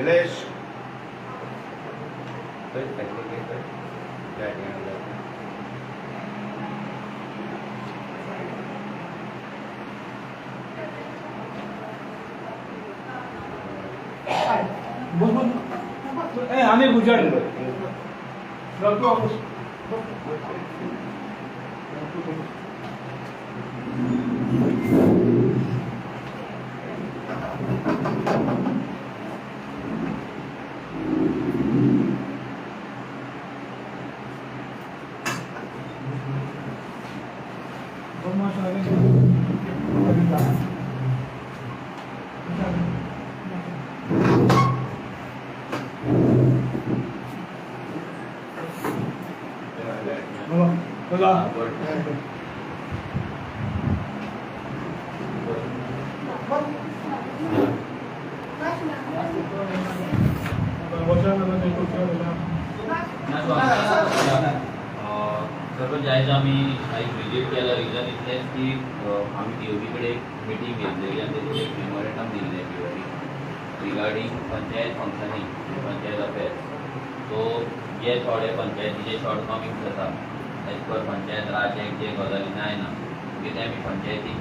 निलेश आम्ही गुजरात सर्व जायचं आम्ही आयज विजीट केला. रिजन इतलेंच की आमी डीओपी कडेन मिटींग घेतलेली आनी तेजेर एक मेमोरेंडम दिल्लें DOP regarding panchayat functioning, panchayat affairs. So जे थोडे पंचायतीचे शॉर्ट कमिंग्स आसा एज पर पंचायत राज एक्ट जे गजाली जायना मागीर ते आमी पंचायतीक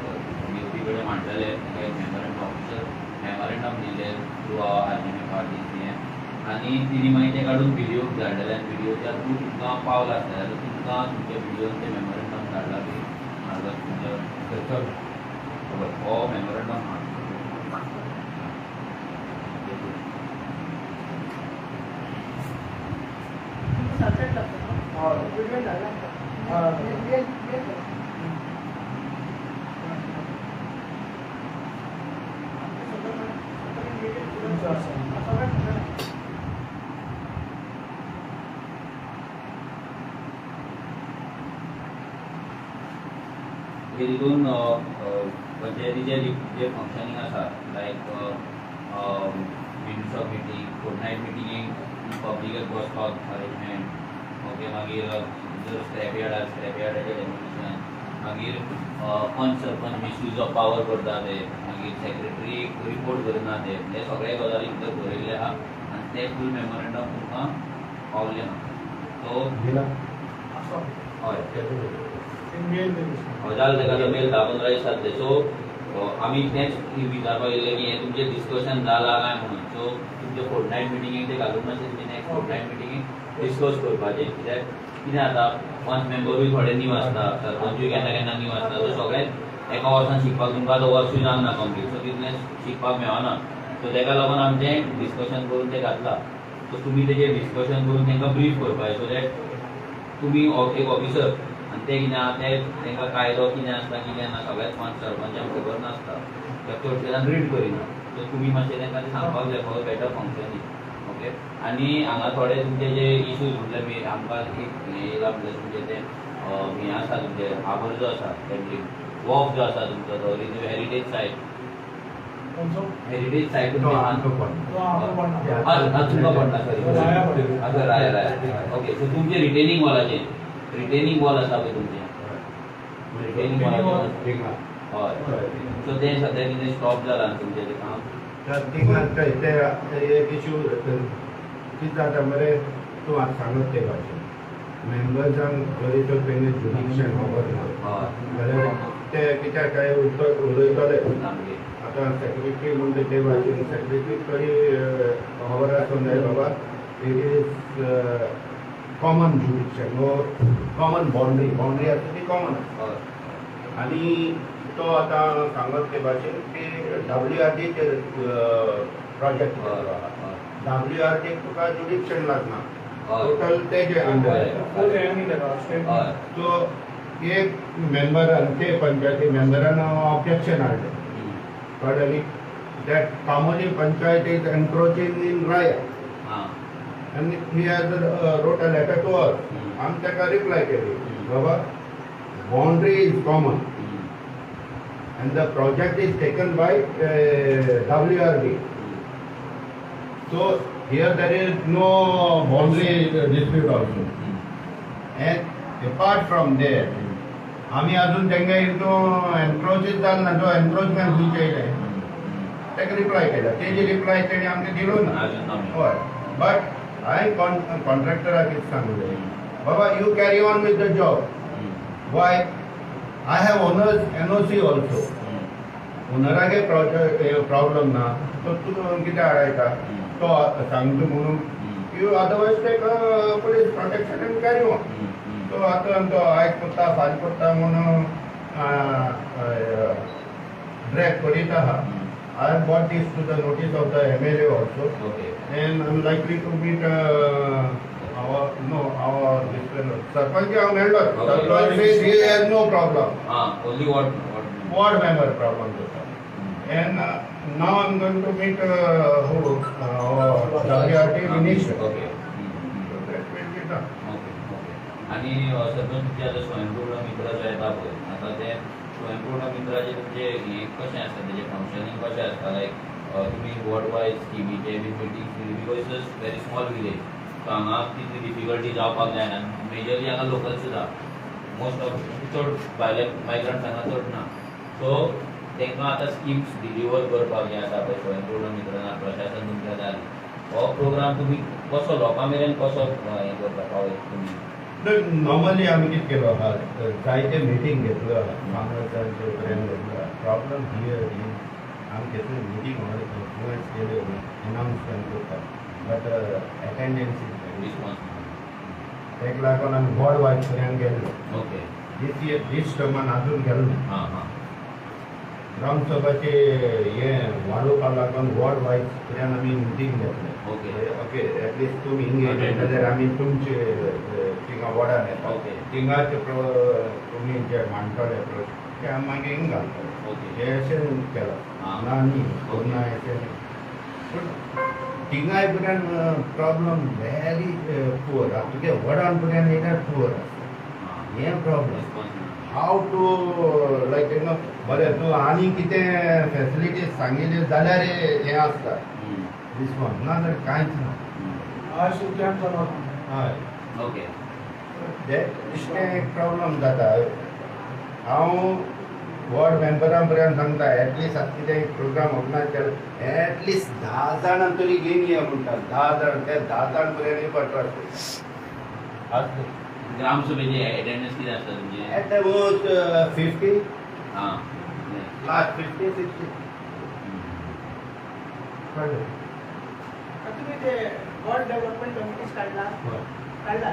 डीओपी कडेन मांडटले. तांकां एक मेमोरेंडम ऑफिसर मेमोरेंडम दिल्लें थ्रू our RGM RDCM आनी तिणी मागीर ते काडून व्हिडियोक धाडलेले आनी व्हिडियोच्या थ्रू तुमकां पावला आसता जाल्यार तुमकां तुमच्या व्हिडियोन ते मेमोरेंडम धाडला बी मार्गात तुमच्या खबर हो मेमोरेंडम आहा. तितून पंचायतीचे जे फंक्शनींग आसा लायक मिनिट्स ऑफ मिटींग, फोर्टनायट मिटिंगेक पब्लिकाक बसपाक अरेंजमेंट, ओके, मागीर जर स्क्रॅप यार्ड आसा स्क्रॅप यार्डाचें डेमोलिशन, मागीर पंच सरपंच मिसयूज ऑफ पावर करता ते, मागीर सेक्रेटरी रिपोर्ट करना ते, हे सगळे गजाली भितर बरयल्ले आहा आनी ते फूल मेमोरेंडम तुमकां पावलें आहा. सो हय जालें ताका आतां मेल 10-15 दीस जातले. सो आमी तेंच विचारपाक येयल्ले की हें तुमचें डिस्कशन जालां काय म्हणून. सो तुमचे फोर्टनायट मिटिंगेक तें घालून मातशें तुमी नेक्स्ट फोर्टनायट मिटिंगेक डिस्कस करपाचें. कित्याक कितें जाता पंच मेंबरूय थोडे न्यू आसता, सरपंचूय केन्ना केन्ना न्यू आसता. सो सगळेंच एका वर्सान शिकपाक तुमकां आतां वर्सूय जावंक ना कंप्लीट, सो तितलें शिकपाक मेळना. सो ताका लागून आमचें डिस्कशन करून तें घातलां. सो तुमी तेजेर डिस्कशन करून तांकां ब्रीफ करपाक सो that तुमी एक ऑफिसर आनी ते कितें आहा ते तांकां कायदो कितें आसता कितें ना सगळ्याच पंच सरपंचांक खबर नासता, चडशे जाण रीड करिना. सो तुमी मातशें तांकां तें सांगपाक जाय फॉर बेटर फंक्शनींग. ओके, आनी हांगा थोडे तुमचे जे इशूज म्हटल्यार आमकां एक हें येयला म्हटल्यार तुमचें तें हें आसा तुमचें हार्बर जो आसा कॅन्ड्रीम वॉक जो आसा तुमचो तो हेरिटेज सायट, हेरिटेज सायट तुमचें तुमकां पडना, सॉरी राया राया. ओके, सो तुमचें रिटेनिंग वॉलाचें, रिटेनिंग वॉल आसा पळय तुमचें रिटेनिंग वॉलाचें, हय, सो तें सद्या कितें स्टॉप जालां तुमचें तें काम. ते एक इशू कितें जाता मरे तूं आतां सांगत ते भाशेन मेंबर्सांक जरी तर तेंगे जुडिक्शन खबर ना जाल्यार ते कित्याक काय उलयतले. आतां सेक्रेटरी म्हणटा ते भाशेन सेक्रेटरी तरी खबर आसूंक जाय बाबा it is common jurisdiction वो कॉमन बाउंड्री, बाउंड्री आसा ती कॉमन आसा. आनी तो आतां सांगत ते भाशेन की WRD project आहा, WRD तुका जुडिक्शन लागना, टोटल तेजे अंडर. सो एक मेंबरान ते पंचायती मेंबरान ऑब्जेक्शन हाडलें, कळ्ळें न्ही. that Camogli panchayat is encroaching in Raya. And he has wrote a letter to us. आमी ताका रिप्लाय केली, बाबा boundary is common and the project is taken by WRB. So here there is no boundary dispute also. And apart from that, आमी अजून तेंगे हितून एनक्रोचीच जाल ना, जो एनक्रोचमेंट खंयचे येयलें ताका रिप्लाय केला, तेजी रिप्लाय तेणी आमकां दिलो ना. हय, बट हांवें कॉन्ट्रॅक्टराक कितें सांगलें, बाबा you carry on with the job. Why? I have owner's NOC also. ओनरागे problem ना, तो तूं कितें हाडायता तो सांगता म्हणून you otherwise take police protection and carry on. तो आतां तो आयज करता फाल्यां करता म्हणून ड्रॅग करीत आहा. I have brought this to the notice of the MLA also. And I am likely to meet our this fellow. Sarpanch हांव मेळ्ळो. Sarpanch says he has no problem. Only ward member problem जाता. And now I am going to meet WRT minister. Okay. So that will be done. Okay. आनी सरपंच तुमचे आतां स्वयंपूर्ण मित्र जो येता पळय, आतां ते स्वयंपूर्ण मित्राचे तुमचे हें कशें आसता, तेजें फंक्शनींग कशें आसता? लायक तुमी वॉर्ड वायज स्किमीचे बी मिटींग्स दिली, because it's very small village, so हांगा तितली डिफिकल्टी जावपाक जायना. मेजरली हांगा लोकल्स सुद्दां मोस्ट ऑफ चड भायले मायग्रंट्स हांगा चड ना. सो तांकां आतां स्किम्स डिलिव्हर करपाक जें आसा पळय स्वयंपूर्ण मित्रां प्रशासन तुमच्या जालें, हो प्रोग्राम तुमी कसो लोकां मेरेन कसो हें करता पावयता तुमी? नॉर्मली आमी कितें केलो आहा, जायते मिटींग घेतलो आहा, फार्मर्सांचे पर्यंत घेतलो. प्रॉब्लम here is आमी घेतले मिटींग ऑर्गनायज केल्यो, एनाउन्समेंट करता, बट एटेंडन्स is response. ताका लागून आमी वॉर्ड वायज पर्यंत गेल्ले. ओके. दीस इयर दीस टर्मान आजून गेलो ना. हां. ग्रामसभाचे हे वाडोवपाक लागून वॉर्ड वायज पर्यंत आमी मिटींग घेतले. Okay. Okay, at least तुमी हिंग येयले जाल्यार आमी तुमचे थिंगा वॉर्डान येता, थिंगाचे तुमी जे मांडटले प्रश्न ते आमी मागीर हिंग घालतले. हे अशें केलां ना न्ही, ना अशें न्ही, पूण थिंगाय पर्यंत प्रॉब्लम व्हेरी पुअर. आतां तुगे वॉर्डान पर्यंत येयल्यार पुअर आसता हें problem. How to like you know, बरें तूं आनी कितें फेसिलिटीज सांगिल्ल्यो जाल्यार हें आसता रिस्पॉन्स, ना जाल्यार कांयच ना. हय. ओके. इतलें एक प्रॉब्लम जाता. हांव वॉर्ड मेंबरां पर्यंत सांगता, एटलिस्ट आतां कितें प्रोग्राम ऑर्गनायज केलो एटलिस्ट 10 जाणां तरी घेवन या म्हणटा. 10 जाण, ते 10 जाण पर्यंत येवपाक आसले. ग्रामसभेची एटेंडन्स कितें आसता तुमची? At about 50. हां. लास्ट 50 60. कळ्ळें? तुमी ते वॉर्ड डेव्हलपमेंट कमिटीज काडला काडला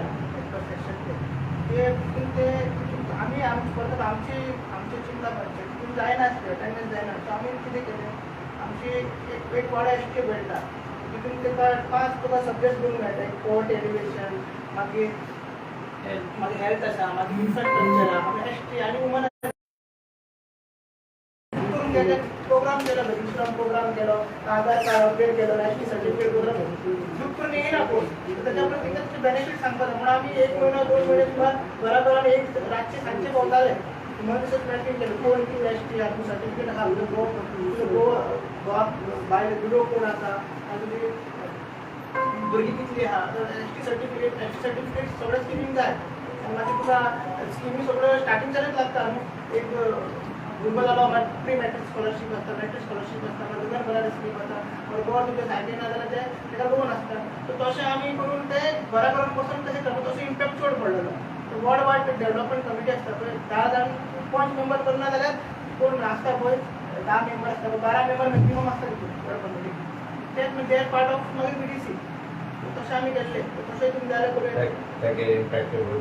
सेक्शन ते ते आमी परत आमची आमचे चिंता पंचायत तितून जायनासले, अटेंडन्स जायना. सो आमी कितें केलें, आमची एक वॉर्ड एस टी मेळटा, तितून तेका 5 तुका सब्जेक्ट दिवंक मेळटा. एक पॉवर्टी एलिवेशन, मागीर मागीर हेल्थ आसा, मागीर इन्फ्रास्ट्रक्चर आसा, मागीर एस टी आनी वुमन करून गेले. प्रोग्राम केलो, रजिस्ट्राम प्रोग्राम केलो, आधार कार्ड अपडेट केलो, एस टी सर्टिफिकेट प्रोग्राम दूख करून येयना कोण, ताच्या उपरांत तांकां तुजे बेनिफीट सांगपाक जाय. म्हणून आमी 1 म्हयनो 2 म्हयने सुमार घरा घरान एक रातचे सांजचे भोंवताले, मनशाक मॅटिंग केलें, कोण कितें एस टी आसा, तूं सर्टिफिकेट आसा, तुजो घोव तुजो घोव घोवाक बायल विडो कोण आसा आनी तुजी भुरगीं कितलीं आसा, S T certificate S T certificate सगळ्यो स्किमींक जाय. आनी मागीर तुका स्किमी सगळ्यो स्टार्टिंगच्यानूच लागता न्हू. एक भुरगो जालो मागीर प्री मॅट्रीक स्कॉलरशीप आसता, मॅट्रीक स्कॉलरशीप आसता, मागीर लग्न बराबर स्कीम आसता, मागीर गोवा तुमच्या सायडीन ना जाल्यार ते ताका लोन आसता. सो तशें आमी करून ते घरा घरान बसून तशें करता, तसो इम्पॅक्ट चड पडलेलो. वॉर्ड वायज डेव्हलपमेंट कमिटी आसता पळय, 10 जाण 5 मेंबर करना जाल्यार कोण आसता पळय, 10 मेंबर आसता पळय, 12 मेंबर मॅक्सिमम आसता तितून वॉर्ड कमिटी. तेच म्हणजे पार्ट ऑफ मागीर BDC. तशें आमी केल्लें तशें तुमी जाल्यार करूं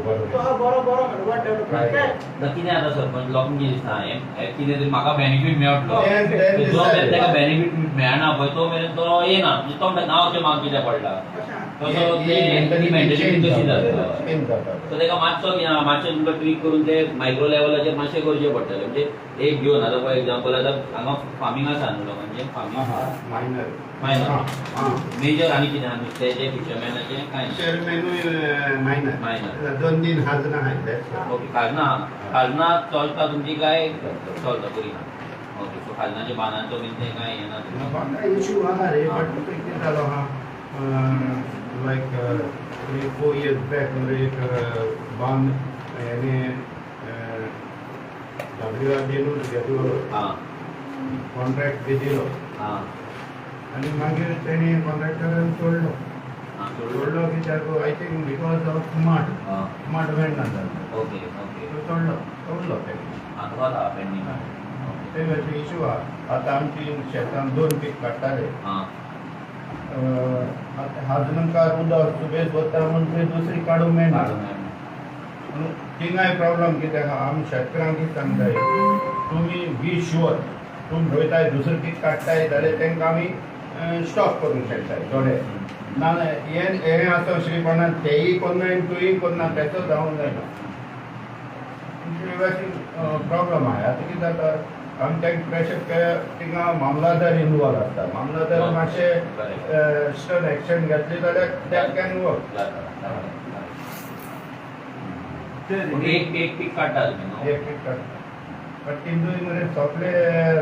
बरो तो बरो बरो म्हणटा डेवलपमेंट. कितें आतां सरपंच लोकांक कितें दिसता हें कितें तरी म्हाका बेनिफीट मेळटलो, जो मेरेन ताका बेनिफीट मेळना पळय तो मेरेन तो येना, म्हणजे तो म्हणटा नांव तें म्हाका कित्याक पडला तसो ती मेंटेलिटी तशी जाता. सो ताका मातसो कितें मातशें तुमकां ट्वीक करून ते मायक्रो लेवलाचेर मातशें करचें पडटलें. म्हणजे एक घेवन आतां फॉर एग्जाम्पल आतां हांगा फार्मींग आसा न्हू लोकांचें, फार्मींग मायनर मायनर मेजर आनी कितें आहा नुस्त्याचें फिशरमॅनाचें कांय फिशरमॅनूय मायनर मायनर 2-3 खाजनां आहाय. ओके, खाजनां खाजनां चलता तुमची काय चलता बरी ना. ओके, सो खाजनाच्या बांदांचो बीन तें कांय येना बांदा इशू आहा रे, बट कितें जालो आहा लायक 3-4 इयर्स बॅक एक बांद हेणे WRD घेतलो, कॉन्ट्रॅक्ट दिलो आनी मागीर तेणी कॉन्ट्रॅक्टरान सोडलो. सोडलो कित्याक I think because of mud mud मेळना जालो. ओके ओके, सोडलो सोडलो तेणी. ते मातशे इशू आहा. आतां आमची शेतान 2 पीक काडटाले, हाजनकार उदक सुबेज वता म्हूण थंय दुसरी काडूंक मेळना. थिंगाय प्रॉब्लम कितें आहा, आमी शेतकारांक कितें सांगताय तुमी बी शुअर तुमी रोयताय दुसरें पीक काडटाय जाल्यार तांकां आमी स्टॉप करूंक शकताय थोडे. ना हें हें आसा श्रीपणान तेयी कोन्ना आनी तुंय कोन्ना तेचो जावंक जायना, प्रॉब्लम आहा. आतां कितें जाता आमी तांकां प्रेशर थिंगा मामलादार इनवॉल्व आसता, मामलादार मातशें स्टर्न एक्शन घेतली जाल्यार that can work. एक एक पीक काडटा तुमी, एक पीक काडटा बट तिंदूय मरे सोंपले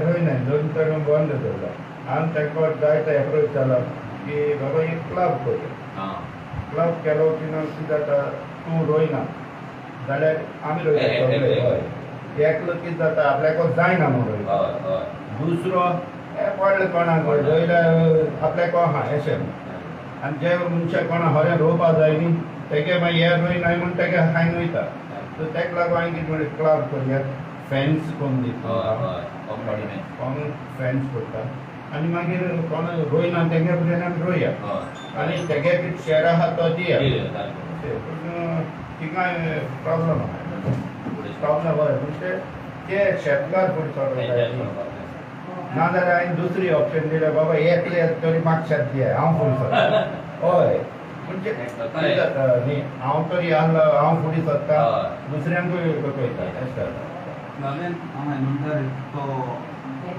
रोयनाय, 2 टर्म बंद दवरला. आनी तांकां जायतो एप्रोच जाला की बाबा एक क्लब करया, क्लब केलो की ना कितें जाता तूं रोयना जाल्यार आमी रोयता सगळे. हय, एकलो कितें जाता आपल्याक जायना म्हूण रोयता, दुसरो पडले कोणाक रोयल्यार आपल्याक आहा अशें. आनी जे मनशाक कोणा हरें रोवपा जाय न्ही तेगे मागीर हे रोयनाय म्हूण तेगे हायन वयता. सो ताका लागून हांवें कितें म्हणलें क्लब करया, फेन्स करून दिता, कोण फेन्स करता आनी मागीर कोण रोयना तेगे पर्यंत आमी रोया आनी तेगे कितें शेर आहा तो दिया. पूण थिंगाय प्रॉब्लम आहा, प्रॉब्लम हय म्हणजे ते शेतकार फुडें सरता ना जाल्यार हांवें दुसरी ऑप्शन दिल्या बाबा एकले तरी म्हाका शेत दिया हांव फुडें सरता. हय म्हणजे कितें जाता न्ही हांव तरी आहलो हांव फुडें सरता दुसऱ्यांकूय पळयता अशें जाता. नवीन हांवें म्हणटा रे तो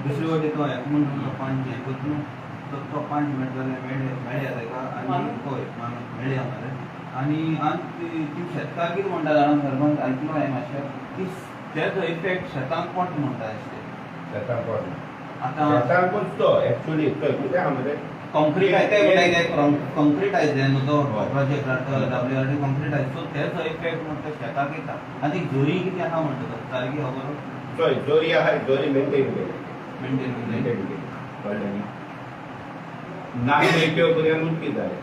दुसरे वटेन तो हेका म्हणटा तो पांच हें करता न्हू तो तो 5 मिनट जाल्यार मेळया ताका आनी हय मेळया मरे. आनी आनी ती शेतकार कितें म्हणटा जाणा सरपंच आयकलो हांवें मातशें की तेजो इफेक्ट शेतांक पडटा म्हणटा अशें. शेतांक पडना आतां शेतांकूच तो एक्चुली तो कितें आहा मरे कॉन्क्रीट ते म्हणटा कॉन्क्रिटायज न्हू तो प्रोजेक्ट WRD कॉन्क्रिटायज, सो तेजो इफेक्ट म्हणटा शेताक येता. आनी जोरी कितें आहा म्हणटा तो सारकी खबर चोय जोरी आहा, जोरी मेंटेन केली, मेंटेन मेंटेन केली कळ्ळें न्ही. ना मेळट्यो पर्यंत उदकी जालें.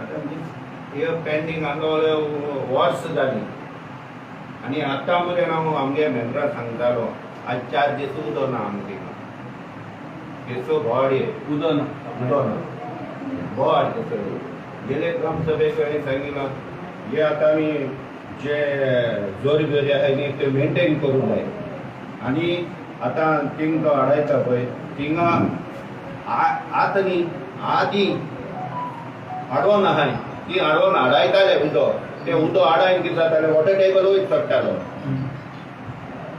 आतां हे पेंडींग हांगा वर्स जाली आनी आतां पर्यंत हांव आमगे मेंबराक सांगतालो आज 4 दीस उदक ना आमकां थिंगा, केसो बोवाळ उदक ना, उदक ना बोवाळ केसो गेले ग्रामसभेक हांवें सांगिलां हे आतां आमी जे जोरी बिरी आहाय न्ही ते मेंटेन करूंक जाय. आनी आतां थिंग तो हाडायता पळय थिंगा आतां न्ही आदीं आडोवन आहाय ती आडोवन हाडायताले उदक, ते उदक हाडायन कितें जातालें वॉटर टेबल वयर चडटालो.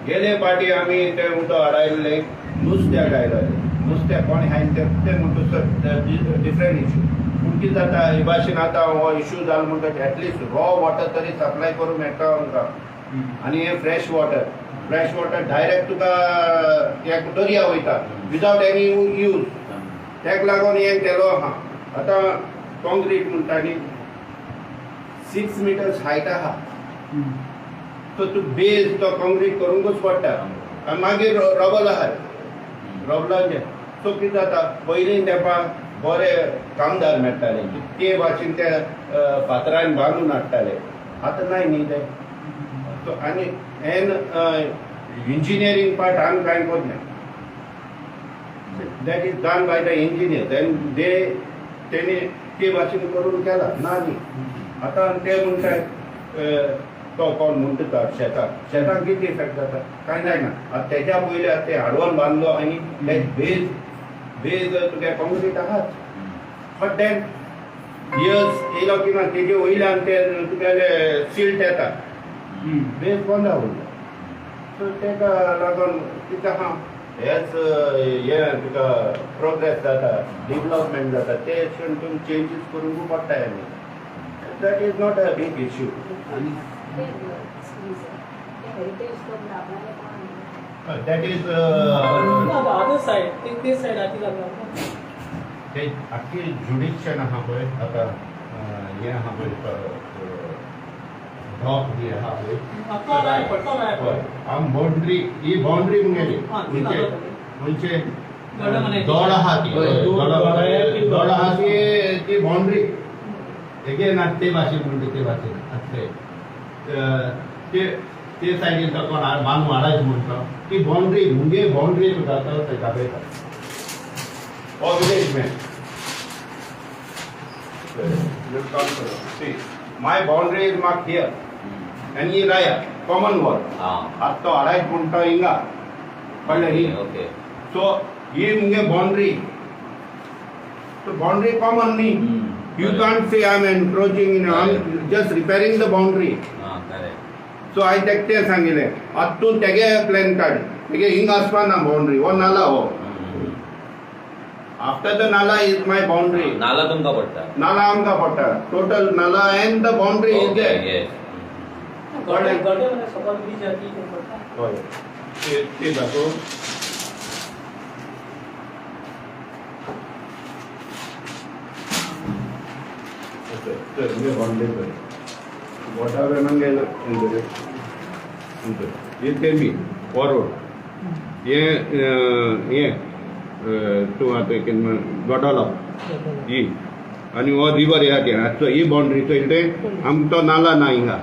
गेले पाटी आमी ते उदक हाडायल्लें नुस्त्याक आयलें, नुस्त्याक कोण हांवें तें म्हणटा डिफरंट इशू. पूण कितें जाता हे भाशेन आतां हो इशू जालो म्हणटकच एटलिस्ट रॉ वॉटर तरी सप्लाय करूंक मेळटा आमकां. आनी हें fresh water, fresh water direct तुका एक दर्या वयता विदावट एनी यूज, ताका लागून हें केलो आहा. आतां कॉन्क्रीट म्हणटा न्ही 6 मिटर्स हायट आहा, सो तूं बेज तो कॉन्क्रीट करूंकूच पडटा आनी मागीर रबल आहा, रबलांचें. सो कितें जाता पयलीं तेंपा बरे कामदार मेळटाले ते भाशेन त्या फातरान बांदून हाडटाले, आतां नाय न्ही ते. सो आनी एन इंजिनियरींग पार्ट आमी कांय करना, that is done by the engineers and they तेणी ते भाशेन करून केला ना न्ही. आतां ते म्हणटाय तो कोण म्हणटा शेताक, शेताक कितें इफेक्ट जाता कांय जायना. आतां तेज्या पयलीं आतां ते हाडवन बांदलो आनी ते बेज बेज तुगे कॉन्क्रीट आहाच, बट then years येयलो की ना तेजे वयल्यान ते तुगेले सिल्ट येता, बेज बंद उरलो. सो तेका लागून कितें आहा हेच हे तुका प्रोग्रेस जाता, डेवलपमेंट जाता, ते हिशोबान तुमी चेंजीस करूंक पडटा. आनी that is not a big issue. आनी हेरिटेज तो आपणाले कोण that is other side, ते सायड आती जाता. ते आख्खी जुडिक्शन आहा पळय आतां, हें आहा पळय, डॉक बी आहा पळय. तो राय पड, तो राय पड. हय, आम बाउंड्री, ही बाउंड्री मुगेली. हा, ती म्हणजे दाखवता. म्हणजे दोड दोड आहा ती. हय. दोड आहा ती, ती बाउंड्री एगेन आतां ते भाशेन म्हणटा ते भाशेन आतां ते ते ते सायडीन तो कोण बांदू हाडायच म्हणटा ती बाउंड्री मुगे बाउंड्री तुका तो थंय दाखयता हो village man. My boundary is mark here आनी ही राया कॉमन वॉल. आतां तो हाडायच म्हणटा हिंगा, कळ्ळें न्ही? ओके. सो ही मुगे बाउंड्री, सो बाउंड्री कॉमन न्ही. You can't say I am encroaching in, I am just repairing the boundary. Ah correct. So हांवें तेका तें सांगिलें, आतां तूं तेगे प्लॅन काड, तेगे हिंग आसपा ना बाउंड्री, हो नाला हो. After the nala is my boundary. नाला तुमकां पडटा. नाला आमकां पडटा, total nala and the boundary is okay there. Yes. गडे गडे म्हणजे सगळं ब्रिज आती पडटा. हय, ते ते दाखोव. चल मुगे बाउंड्री पळय, बोटा वेल्यान गेलो हे तेमी हो रोड हे हे तूं आतां कितें म्हण गडोलो ही आनी हो रिवर ह्या ती आतां ही बाउंड्री चोयली ते आमकां तो नाला ना हिंगा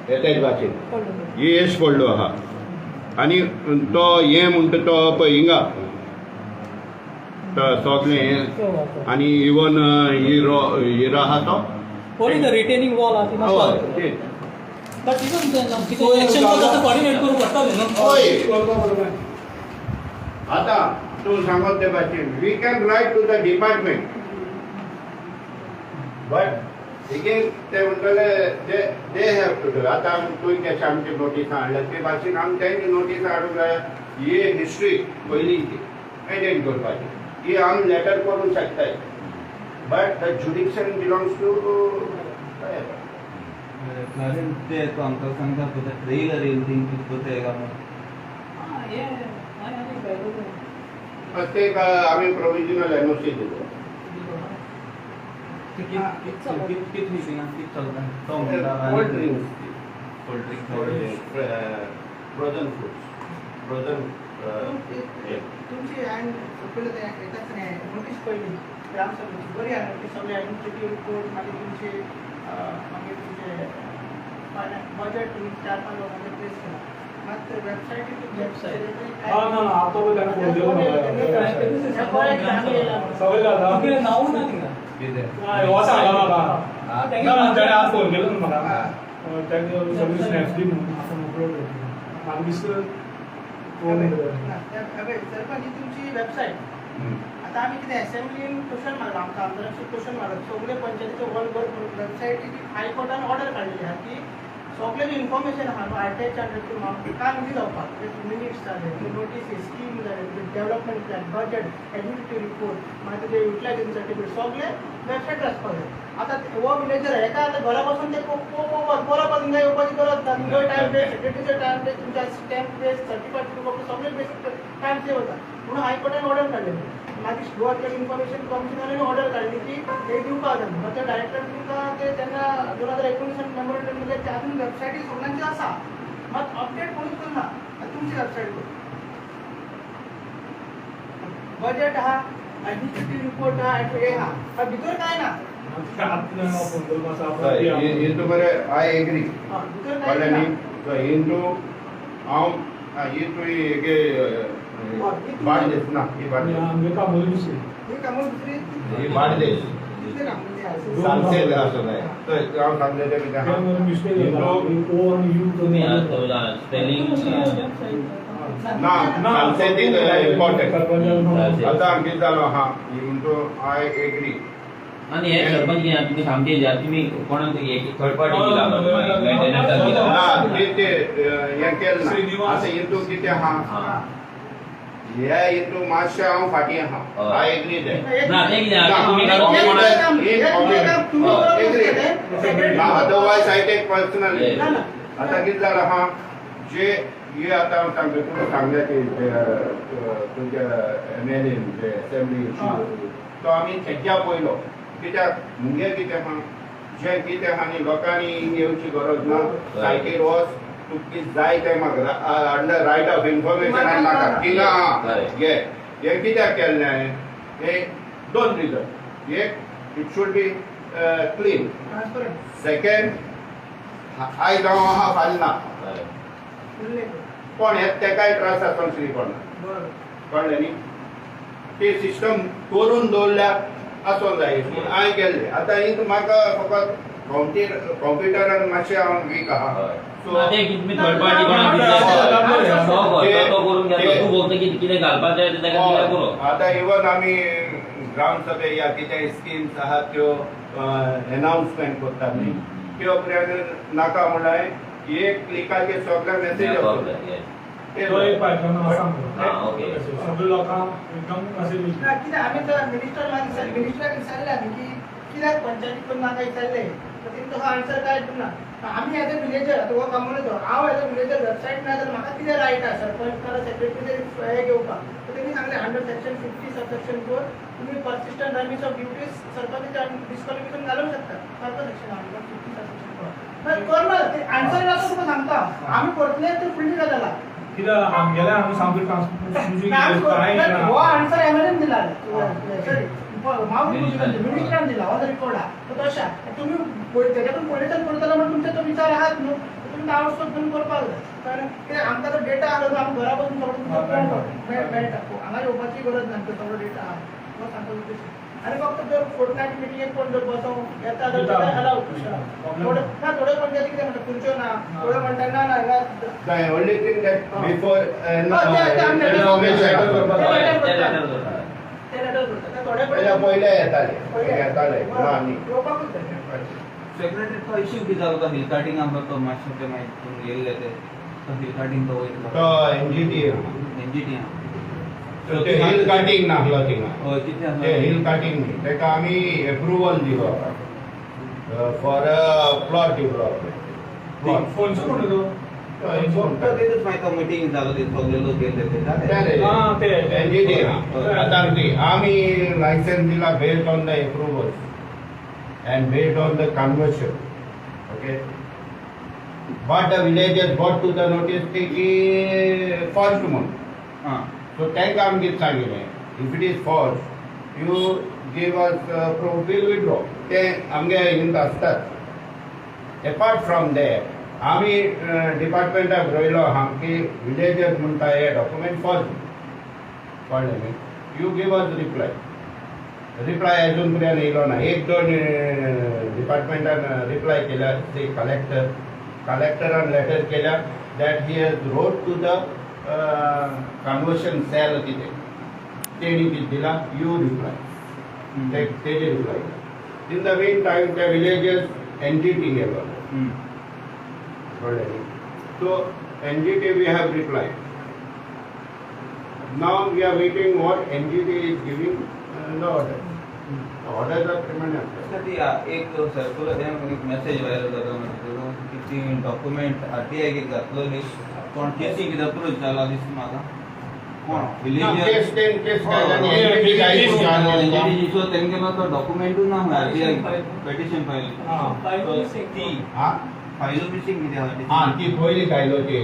हे तेच भाशेन ही एश पडलो आहा आनी तो हे म्हणटा तो पळय हिंगा तो सगळें हें आनी इवन हिरो हिरो आहा तो. Only the retaining wall आहा ती हय मातसो. ते. बट इवन then कितें एक्शन करता, कोऑर्डिनेट करूंक पडटालें न्हू. हय, आतां तूं सांगत ते भाशेन we can write to the department, but again ते म्हणटले they have to do. आतां तुवें कशें आमची नोटीस हाडल्या ते भाशेन आमी तेंची नोटीस हाडूंक जाय. ही हिस्ट्री पयलींची मेंटेन करपाची ही आमी लेटर करूंक शकताय, but the jurisdiction belongs to कारण ते तो आमकां सांगता पळय ट्रेलर येयल थिंग कितें कोताय काय म्हणून. हे हांवें आनी पळयलें. ते आमी प्रोविजनल एनओसी दिलो. कित मिसिंग कित चलता तो म्हणटा. Cold drinks. Cold drink. Frozen fruits, frozen. तुमची हांवें पयलें ते एकाच नोटीस पळयली ग्रामसभेची, बरी आहा नोटीस, सगळे ॲडमिनिस्ट्रेटीव रिपोर्ट, मागीर तुमचे मागीर तुमचे बजेट तुमी 4-5 लोकांचे प्लेस केला, मात वेबसायटी. वेबसायट हा ना ना, आता पळय ताणें फोन दिलो म्हाका. सगळें जाता. नांव ना थिंगा. कितें? हय, हो सांगला म्हाका ना ना, ताणें आज फोन केलो न्हू म्हाका, ताका सगळी स्नॅप्स दी म्हणून आपूण अपलोड करतलो. म्हाका दिसता फोन. सरपंच, ही तुमची वेबसायट. आता आमी कितें असेंब्लीन क्वेश्चन मारला, आमच्या आमदारांक क्वेश्चन मारला, सगळे पंचायतीचे ऑल ओवर वेबसायटीची हायकोर्टान ऑर्डर काडलेली आहा की सगळे जे इन्फॉर्मेशन आहा न्हू आरटीआय चार्जर काम इजी जावपाक, मिनिट्स जाले, नोटीसी, स्कीम जाले, development plan, budget, administrative report, मागीर तुजे युटिलायझेशन सर्टिफिकेट सगळे वेबसायटीर आसपाक जाय. आतां हो विलेजर हेका आतां घरा बसून ते पळोवपाक परत हिंगा येवपाची गरज ना. तुमचो टायम वेस्ट, सेक्रेटरीचो टायम वेस्ट, तुमच्या स्टॅम्प वेस्ट, सर्टिफायड सगळे वेस्ट, टायम सेव वता म्हणून हायकोर्टान ऑर्डर काडलेली. मागीर गोवा इन्फॉर्मेशन कमिशनरान ऑर्डर काडली की हे दिवपाक जाय. मागीर ते डायरेक्टर तुमकां ते तेन्ना 2019 मेमोरंडम दिले, ते अजून वेबसायटी सगळ्यांची आसा, मात अपडेट कोणूच करना. आतां तुमची वेबसायट बजेट आहा, ॲडमिनिस्ट्रेटीव रिपोर्ट आहा, हे आहा, पण भितर काय ना. आतां फोन करपाक आसा. हितू बरें, I agree. हा, भितर काय कळ्ळें ना. न्ही? सो हितू हांव ही तुवें हेगे बार्देस ना ही बार्देस ही बार्देस सालसेत आसो जाय थंय हांव सांगलें तें कितें आहा तुमी स्पेलिंग ना सालसेत is important. आतां कितें जालो आहा म्हणटो I agree. आनी हे सरपंच कितें तुमी सामके तुमी कोणाक थर्ड पार्टी दिला मेंटेनन्साक दिला ना ते हें केलें ना. आतां हितून कितें आहा हे हितून मातशें हांव फाटीं आहा. I agree that. ना तें कितें आहा तुमी ना अदरवायज I take personally. आतां कितें जालां आहा जे हे आतां हांव सांगता तुका सांगल्या ते तुमच्या M L N J assembly तो आमी तेज्या पयलो कित्याक मुगे कितें आहा जें कितें आहा न्ही लोकांनी हिंग येवची गरज ना. सायटीर वच तुका जाय तें म्हाका अंडर रायट ऑफ इन्फॉर्मेशन नाका थिंगा आहा घे. हें कित्याक केल्लें हांवें हें दोन रिजन. एक it should be clean. Second आयज हांव आहा फाल्यां ना कोण येता तेकाय त्रास आसून श्री पडना. कळ्ळें न्ही. ती सिस्टम करून दवरल्या आसूंक जाय म्हूण हांवें केल्लें. आतां हिंग म्हाका फकत कॉम्प्युटरान मातशें हांव वीक आहा. सो थर्ड पार्टी कोणाक तो करून घेतलो तूं फक्त कितें घालपाक जाय तें ताका दिल्यार पुरो. आतां इवन आमी ग्राम सभे या कितें स्किम्स आहात त्यो एनाउन्समेंट करतात न्ही त्यो उपरांत नाका म्हणल्यार एक क्लिकाचेर सगळे मेसेज तो एक पायथन आसा सगळे लोकांक एकदम मेसेज. कित्याक आमी तर मिनिस्टर मिनिस्टराक विचारलें आमी की कित्याक पंचायती करून नाका विचारलें तर तेणी तसो आन्सर कांय दिवना. आमी एज अ विलेजर आतां हो कामून हांव एज अ विलेजर वेबसायट ना जाल्यार म्हाका कितें रायट आसा सरपंच नाल्यार सेक्रेटरी हें घेवपाक. तर तेणी सांगलें अंडर सेक्शन 50 सब सेक्शन 4 तुमी पर्सिस्टंट रेमिस ऑफ ड्युटीज सरपंच डिस्क्वॉलिफिकेशन घालूंक शकता. सारको सेक्शन अंडर 50 सब सेक्शन 4 करना आन्सर ना तुका सांगता आमी करतले ते फुडली गजाल. कित्याक आमगेले आमी सामकें हो आन्सर एम एल एन दिला सॉरी मिनिस्टरान दिला हो रिपोर्ट आहा तो तशें तुमी तेज्याकून पयलींच्यान करतलो म्हण तुमचे तो विचार आहात न्हू तुमी आवटसोर्स करून करपाक जाय. कारण कित्याक आमकां तो डेटा आसलो न्हू आमी घरा बसून सगळो तुमकां मेळटा हांगा येवपाची गरज ना. आमकां सगळो डेटा आहा हो सांगपाचो उद्देश. आनी फक्त जर फोर्टनायट मिटिंगेक कोण जर बसोंक येता जाल्यार अलावड थोडे ना थोडे पंचायती कितें म्हणटा तुमच्यो ना थोडे म्हणटा ना ना. The only thing that before ते लेटर करता थोडे पयले येताले येताले ना न्ही येवपाकूच जाय. सेक्रेटरी तो इश्यू कितें जालो तो हिल कार्टिंग आमकां तो मातशें ते मागीर तुमी येयल्ले ते तो हिल कार्टिंग तो वयतलो तो एनजीटी एनजीटी ते हिल कार्टिंग नासलो थिंगा. हय कितें ते हिल कार्टिंग न्ही ताका आमी एप्रुवल दिलो फॉर प्लॉट डेव्हलपमेंट. फोनचो म्हणटा तो तेच मागीर तो मिटींग जालो ते सगळे लोक गेल्ले ते एनजीटी आतां आमी लायसन्स दिला based on the approval and based on the conversion. Okay but the villagers got to the notice की फॉल्ट म्हणून. सो तांकां आमी कितें सांगिल्लें if it is false you give us proof we'll withdraw. ते आमगे हिंद आसतात. एपार्ट फ्रॉम that आमी डिपार्टमेंटाक बरयलो आहा की विलेजर्स म्हणटा हे डॉक्युमेंट फॉल्स. कळ्ळें न्ही. You give us reply. Reply अजून पर्यंत येयलो ना. एक दोन डिपार्टमेंटान रिप्लाय केल्या ते कलेक्टर कलेक्टरान लेटर केल्या that he has wrote to the conversion cell कितें तेणी कितें दिला you reply तेजे reply. In the mean time त्या विलेजर्स एनजीटी गेलो. कळ्ळें न्ही. So NGT we have reply. Now we are waiting what NGT is giving the order. Orders are permanent. ती एक सर्कुलर एक मेसेज व्हायरल जाता की ती डॉक्युमेंट आरटीआय घातलो न्ही कोण केसी कितें अप्रोच जाला दिसता म्हाका कोण विलेजर तेंगेलो तो डॉक्युमेंटूच ना आरटीआय पेटिशन फायल ती फायलो मिसींग कितें आहा ती पयली घायलो ती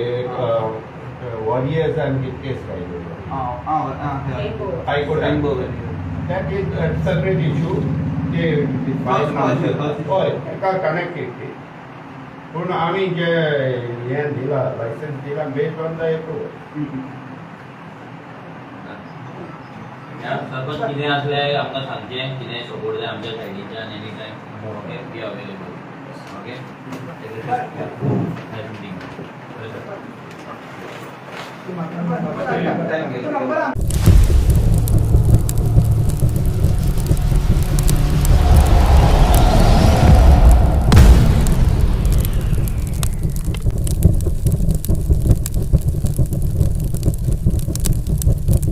वॉरियर्सान कितें केस घायलो हायकोर्टान. That is a separate issue. ते हय ताका कनेक्टेड ती. पूण आमी जे हें दिलां लायसन्स दिलां based on the approval. Sarpanch, कितें आसलें आमकां सांगचें, कितें सपोर्ट जाय आमच्या सायडीच्यान, any time, okay, be available, okay. Nice meeting. Number.